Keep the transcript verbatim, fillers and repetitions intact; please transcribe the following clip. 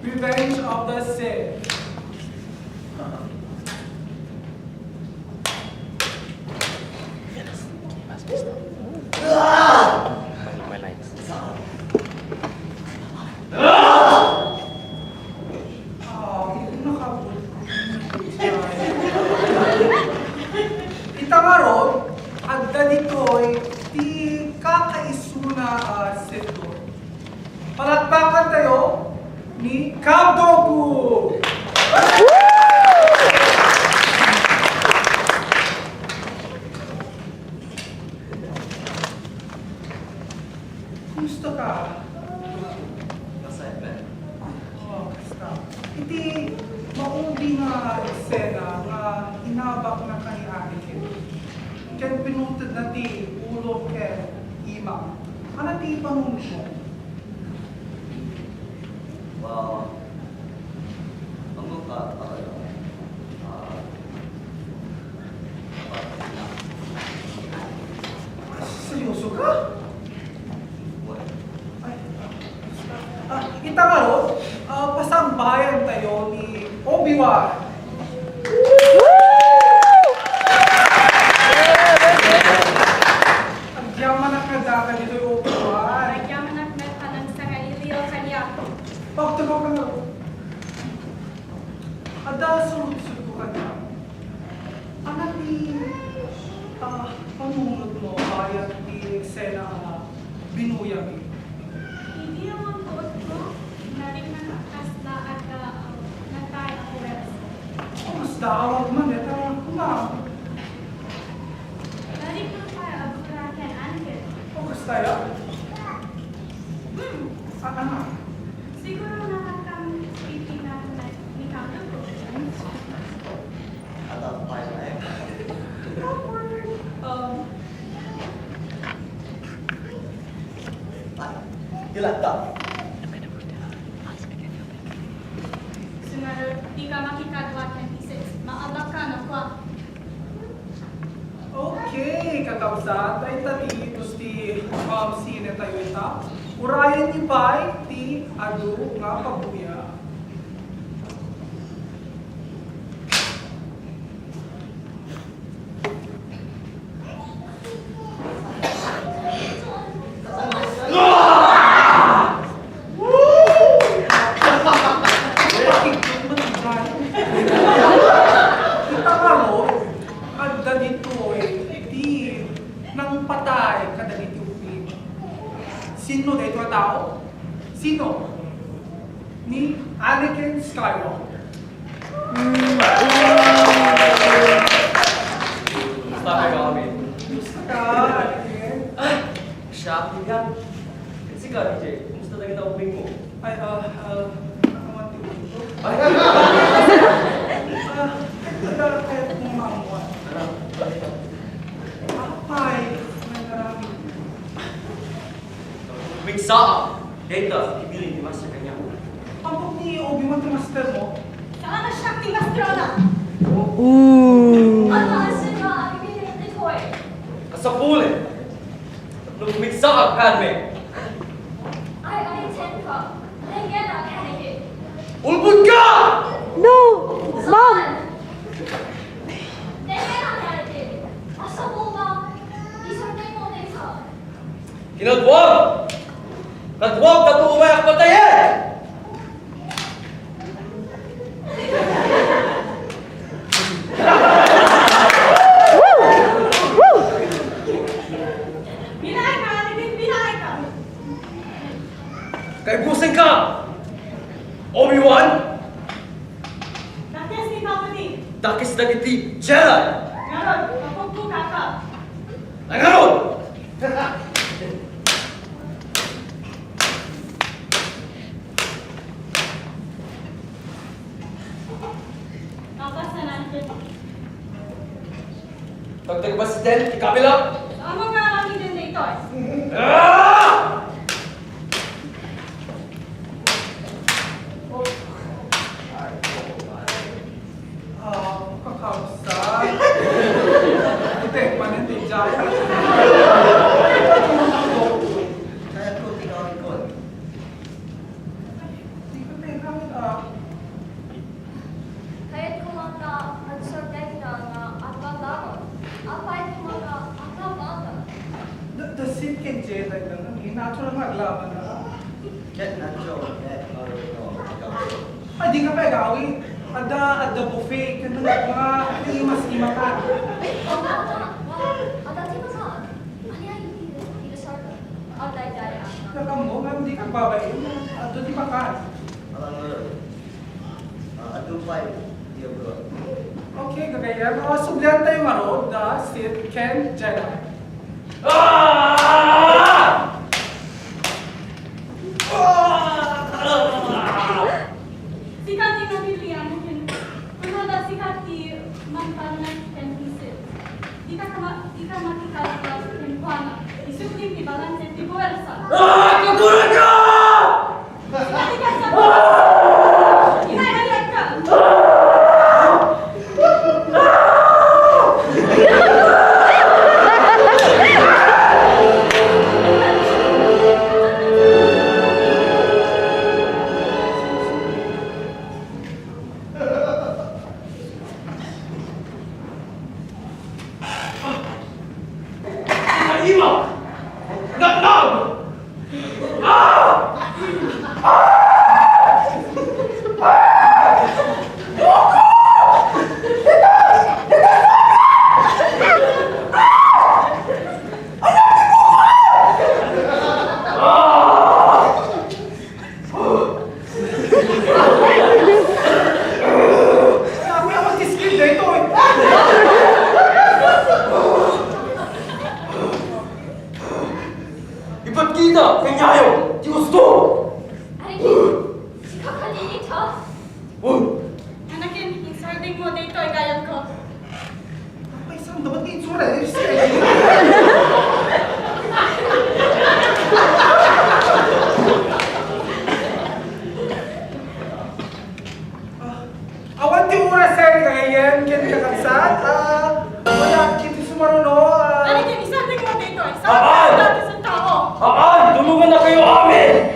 Revenge of the Sith. Ah, hindi nakabot. Ita ngarud, adda ditoy ti kakaisuna a Sith Lord. Palakpakan tayo ni Count Dooku! Kumusta ka? Masaya ka? Oo, kasta. Iti maudi nga eksena nga inabak na kaniari ket, ket pinutod na ti ulo ken ima. Ano ti panunot mo? Wow. Ano ka talaga? Ah, seryoso ka? What? Ay, ah, ita ngarud, ah, pasangbayan tayo ni Obi-Wan. Agyamanak nga daga ditoy Obi-Wan. Agyamanak met a nagsarailiw kaniak. Pagtulok na nga. Adda surudsodko kaniak. Ano ti, ah, panunot mo bayat ti eksena a binuyami? Idi awan buotko, narimnak a kasla adda, ah, natay a puwersa. O, kasla awat man, deta, kuna. Narimnak pay a gura ken Anakin. O, kasta ya? Hmm. A-, ano? Siguro nakakam-, pipinat na ni Count Dooku. At ang pay na eh. Awkward. Um, Ay, kilala. Sumaro, di ka makikadua ken isis. Maabak ka, no, kwa. Okay, kakabsat, dayta ti itus ti, um, sine tayo ita. Urayen ni pay ti adu nga pabuya. Kita ngarud, adda ditoy ti nangpatay kadagiti ubing. Sino daytoy a tao? Sino? Ni Anakin Skywalker. Kumusta ka, Obi? Kumusta ka, Anakin? Ah, siya, Anakin. Sika, D J, kumusta na kita ubing mo? Ay, ah, ah, nakamatay ko. Ay! Ah, ay, taga, kaya kung mamuha. Ano? Apay, may narami. Migsaak dayta ti bilin ni Master kaniak. Ampon ni Obi-Wan ti master mo? Saan a siak ti masterna? Ooh. Ano a siak nga agbilin ditoy? Kasapulen, no migsaak, Padme. Ay, ay, Tenko. Denggen a Kennedy. Ulbod ka! No! Mom! Denggen a Kennedy. Asapul, Mom. Isang Tenko, Tenko. Kinaduam! Kaduam, daytoy umay a patayen! Binaay ka, Anakin, binaay ka! Kaibusen ka! Obi-Wan! Dakes ni Palpatine! Dakes dagiti Jedi! Ngarud, mapugpugaka! Ay, ngarud! Apas na lang. Tagtagbasit ti kabila. Saan mo nga aramiden daytoy? Ah! Ah, kakabsat. Iti, paninti dyan. Kaya ko, tingnan ko. Di ko tayo Ano nga aglaban na? Ket nadyo, eh, no, no, ikaw. Ay, di ka pa agawi. Adda, adda buffet. Kaya na nga, yung mas imakan. Ay, oo nga, oo nga. Adda, di ba ka? Ano yan? Hindi, hindi, sorry. Ang dayday, ah. Kaya ka mo, nga hindi ka babae. Adda, di ba ka? Alam mo yun. Ah, adun pay, di abroad. Okay, kagayem. Ah, sublian tayo ngarud da Sir Ken Jena. Ah! Sika ti napilian ken kunada sika ti manpanay ken isit. Dika kama-, dika makikalawas kenkuana. Isublim ti balanse ti puwersa. Ah! Kaguran ka! Ima! Natnag! Ako lang ang kiskil dito eh. Ipatkita kanyayo ti gusto. Ay, sika kalinit, ha? Uy! Anakin, insarding mo dito, ay kayang ko. Ay, saan dapat nga itsura? Eh, sige. Ah, awan ti oras, eh, kagayen, ken kakabsat. Ah, wala, kiti sumaruno, ah. Ano, ken isanding mo dito, isanding mo dito sa tao. Awan! Tulugan na kayo, amin!